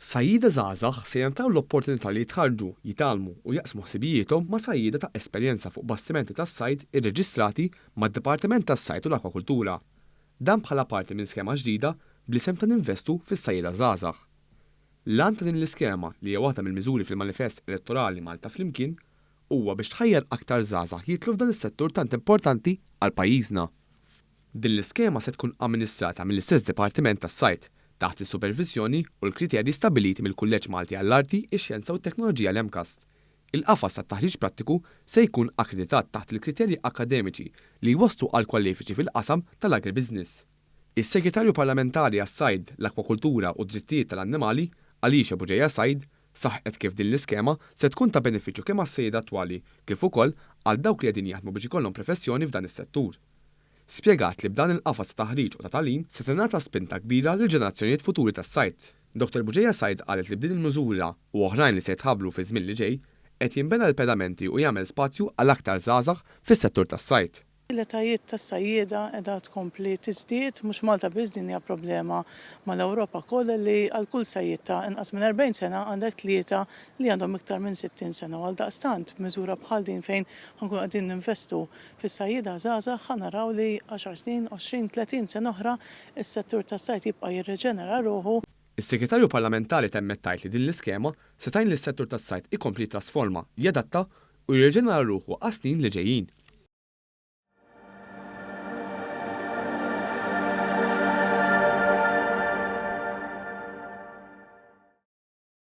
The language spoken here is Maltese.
Sajjieda żgħażagħ se jingħataw l-opportunità li jitħarrġu, jitgħallmu u jaqsmu ħsibijiethom ma' sajjieda ta' esperjenza fuq bastimenti tas-sajd irreġistrati mad-Dipartiment tas-Sajd u l-Akwakultura. Dan bħala parti minn skema ġdida bl-isem ta' Ninvestu fis-Sajjieda Żgħażagħ. L-għan ta' din l-iskema, li hija waħda mill-miżuri fil-manifest elettorali Malta Flimkien, huwa biex tħajjar aktar żgħażagħ jidħlu f'dan is-settur tant importanti għal pajjiżna. Din l-iskema se tkun amministrata mill-istess Dipartiment tas-Sajd, taħt is-superviżjoni u l-kriterji stabbiliti mill-Kulleġġ Malti għall-Arti, ix-Xjenza u t-Teknoloġija l-MCAST. Il-qafas tat-taħriġ prattiku se jkun akkreditat taħt il-kriterji akkademiċi li jwasslu għal kwalifiċi fil-qasam tal-agribusiness. Is-Segretarju Parlamentari għas-Sajd, l-Akwakultura u d-Drittijiet tal-Annimali, Alicia Bugeja Said, saħqet kif din l-iskema se tkun ta' benefiċċju kemm għas-sajjieda attwali kif ukoll għal dawk li qegħdin jaħdmu biex ikollhom professjoni f'dan is-settur. Spjegat li b'dan il-qafas ta' taħriġ u ta' tagħlim se tingħata spinta kbira lill-ġenerazzjonijiet futuri tas-sajd. Dottor Bugeja Said qalet li b'din il-miżura u oħrajn li se jitħabbru fiż-żmien li ġej, qed jinbena l-pedamenti u jagħmel spazju għal aktar żgħażagħ fis-settur tas-sajd. L-etajiet tas-sajjieda qiegħda tkompli tiżdied, mhux Malta biss, din hija problema mal-Ewropa kollha li għal kull sajjied ta' inqas minn 40 sena għandek tlieta li għandhom iktar minn 60 sena u għaldaqstant b'miżura bħal din fejn ħa nkunu qegħdin ninvestu fis-sajjieda żgħażagħ ħa naraw li għaxar snin, 20, 30 sena oħra s-settur tas-sajd jibqa' jirriġenera ruħu. Is-Segretarju Parlamentari temmet tgħid li din l-iskema se tgħin lis-settur tas-sajd ikompli jittrasforma, jadatta u jirriġenera ruħu għas-snin li ġejjin.